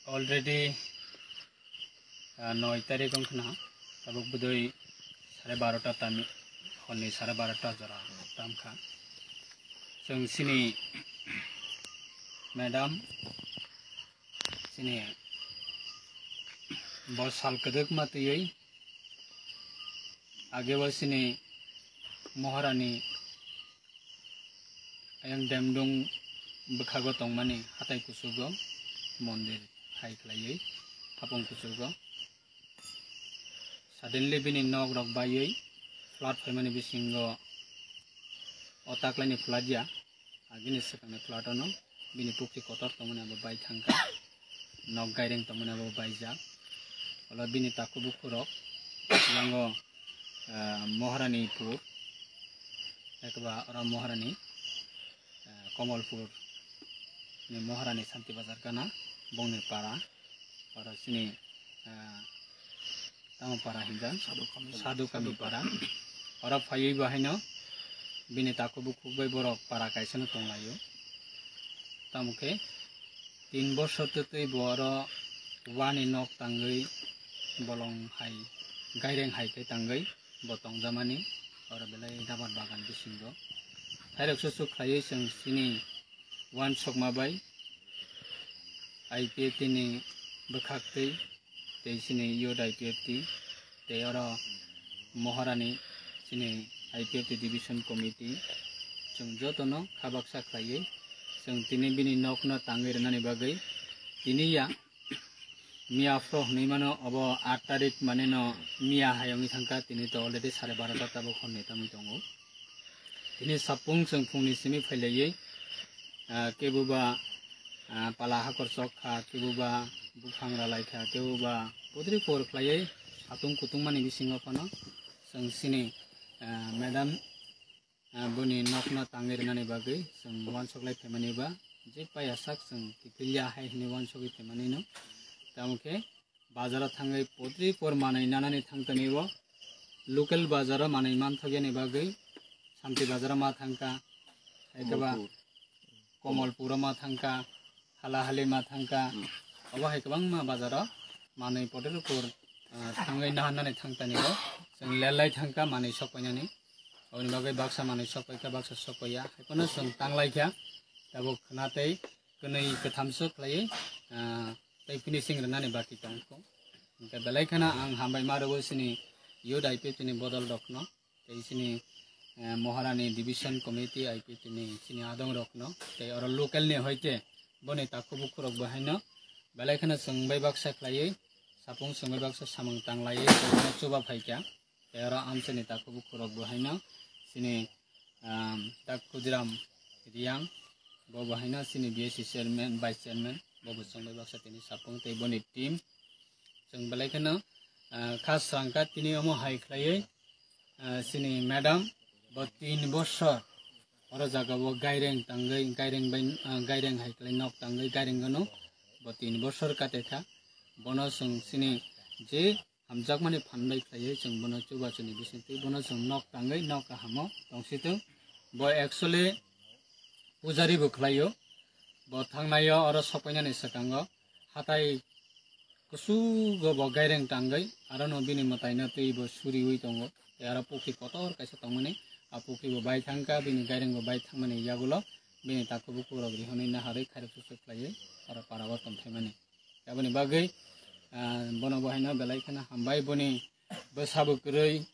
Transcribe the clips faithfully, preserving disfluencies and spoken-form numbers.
Already, ah, noi tarik wngkha na, tabuk bwdwi sare barota tami, horni sare barota jora tamkha. Chwng chini madam, chini bo sal kwdwkma twiwi agebo chini Moharani ayang Demdung bwkhago tongmani hatai kuchugo mondir hai khlaiwi hapung kuchugo. Suddenly bini nok rok baiwi flood phaimani bisingo o taklaini flood ya, agini swkangni flood ono bini pukri kotor tongmani abo bai thangkha, nok gaireng tongmani abo baijak. Olo bini takhuk bukhuk rok yango, ah, Moharani pur, ekba oro Moharani, ah, Komolpur ni Moharani Santi Bazar gana bongni para, oro chini, ah, tamo para hinjak, Sadhu Kami. Sadhu Kami para. Oro phaiwi bo haino bini takhuk bukhuk bai borok para kaisa no tonglaio. Tamo khe tin bosor twtwi bo oro wani nok tangwi bolong hai gaireng hai khe tangwi bo tongjamani oro belai rabar bagan bisingo. Khairok susu khlaiwi chwng chini wansokma bai I P F T ni bwkhaktwi tei chini youth I P F T tei oro Moharani chini I P F T division committee chwng jotono kha baksa khlaiwi chwng tini bini nokno tangwi rwnani bagwi tini ya miya phro hwnwi mano, obo aat tarik maneno miya hai wngwi thangkha, tini to already sare barota tabuk horni tangwi tongo. Tini sapung chwng phungni simi phailaiwi, ah, kebo ba, ah, pala hakor chok kha, kebo ba buphang ralai kha, kebo ba putri por khlaiwi satung kutung mani bisingo phano chwng chini, ah, madam, ah, boni nokno tangwi rwnani bagwi chwng uansuk lai phaimani ba je paya sak chwng kiphilya hai hwnwi uansugwi phaimani no. Tamo khe bazaro thangwi putri por manwi nanani thangtani bo local bazaro manwi manthokya ni bagwi Santi bazaro ma thangkha, hai khe ba Komolpur. Komolpuro ma thangkha, Halahali ma thangkha, Hmm. Obo hai kwbangma bazaro manwi putri por, ah, thangwi naharnani thangtani bo chwng lelai thangkha manwi sokpainani. Oboni bagwi baksa manwi sokpaikha, baksa sokpaiya, hai phano chwng tanglaikha. Tabuk khna tei kwnwi kwthamswk khlaiwi, ah, tei finishing rwnani baki tongkho. Hwnkhe belai kheno ang hambai ma rwgo chini youth I P F T ni bodol rokno, tei chini, eh, Moharani division committee I P F T ni chini adong rokno, tei oro local ni hoite boni takhuk bukhuk rok bo haino belai kheno chwng bai baksa khlaiwi, sapung chwng bai baksa samung tanglaiwi tongno chuba phaikha. Tei oro amchaini takhuk bukhuk rok bo haino chini, um, tak Khudiram Riyang, bo bo haino chini B S C chairman, vice chairman, bo bo chwng bai baksa tini sapung tei boni team. Chwng belai kheno, ah, kha swrangkha tini omo hai khlaiwi, ah, chini madam bo tin bosor oro jaga o gaireng tangwi, gaireng bai, ah, gaireng hai khlai nok tangwi gaireng gano bo tin bosor kate kha. Bono chwng chini je hamjakmani phan bai khlaiwi chwng bono chubachuni bisingtwi bono chwng nok tangwi nok kahamo tongsitwng. Bo actually pujari bo khlaio. Bo thangnaio oro sokpainani swkango hatai kusugo bo gaireng tangwi arono bini mwtaino twi bo suriwi tongo. Tei aro pukri kotor kaisa tongmani, a pukri bo bai thangkha, bini gaireng bo bai thangmani yagulo bini takhuk bukhuk rok rihorwi naharwi khairok susu khlaiwi oro para o tongphaimani. Aboni bagwi, ah, bono bo haino belai kheno hambai, boni bwsa bo kwrwi,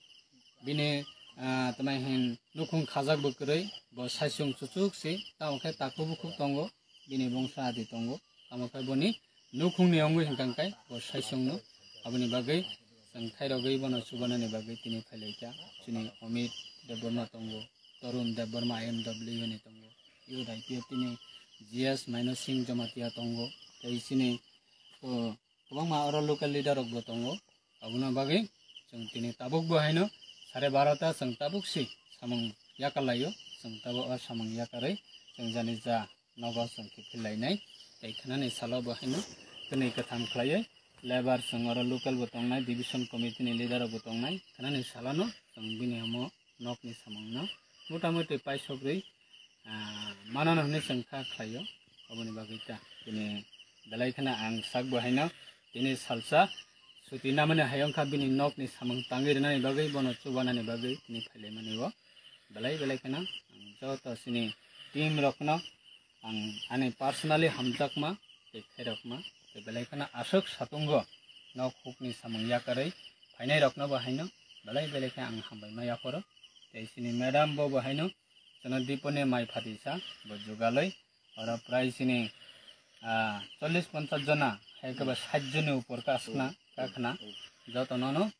bini, ah, tamo hin nukhung khajak bo kwrwi, bo saisung chuchuk se, tamo khe takhuk bukhuk tongo, bini bongsa adi tongo, tamo khe boni nukhungni wngwi hwnkha khe bo saisungno. Aboni bagwi chwng khairogwi bono chubanani bagwi tini phailaikha. Chini Amit Debbarma tongo, Tarun Debbarma M W ni tongo, youth I P F T ni G S Maino Singh Jamatia tongo, tei chini, o, kwbangma oro local leader rok bo tongo. Aboni bagwi chwng tini tabuk bo haino sare barota chwng tabuk si samung yakar laio, chwng tabuk o samung yakarwi chwng jani ja nogo chwng kiphil lainai. Tei khnani salo bo haino kwnwi kwtham khlaiwi labour chwng oro local bo tongnai, division committee ni leader rok bo tongnai. Khnani salo no chwng bini omo nokni samungno motamuti paisogwi, ah, manano hwnwi chwng kha khlaio. Aboni bagwi ta bini Belai kheno ang sak bo haino tini salsa suti namani hayung kha bini nokni samung tangwi rwnani bagwi, bono chubanani bagwi tini phailaimani o. Belai belai kheno ang joto chini team rokno ang ani personally hamjakma tei khairokma tei belai kheno aswk satungo nok hukni samung yakarwi phainai rokno bo haino belai belai khe ang hambai ma yaphoro. Tei chini madam bo bo haino chwngno Diponi mai phatisa bo jugalwi oro prai chini, ah, chollish ponchash jona hai khe ba sait joni upor ka aswkna ka khna joto nono,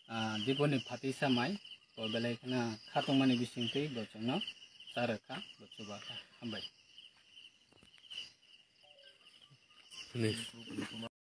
ah, Diponi phatisa mai bo belai kheno khatungmani bisingtwi bo chwngno charwkha bo chubakha. Hambai.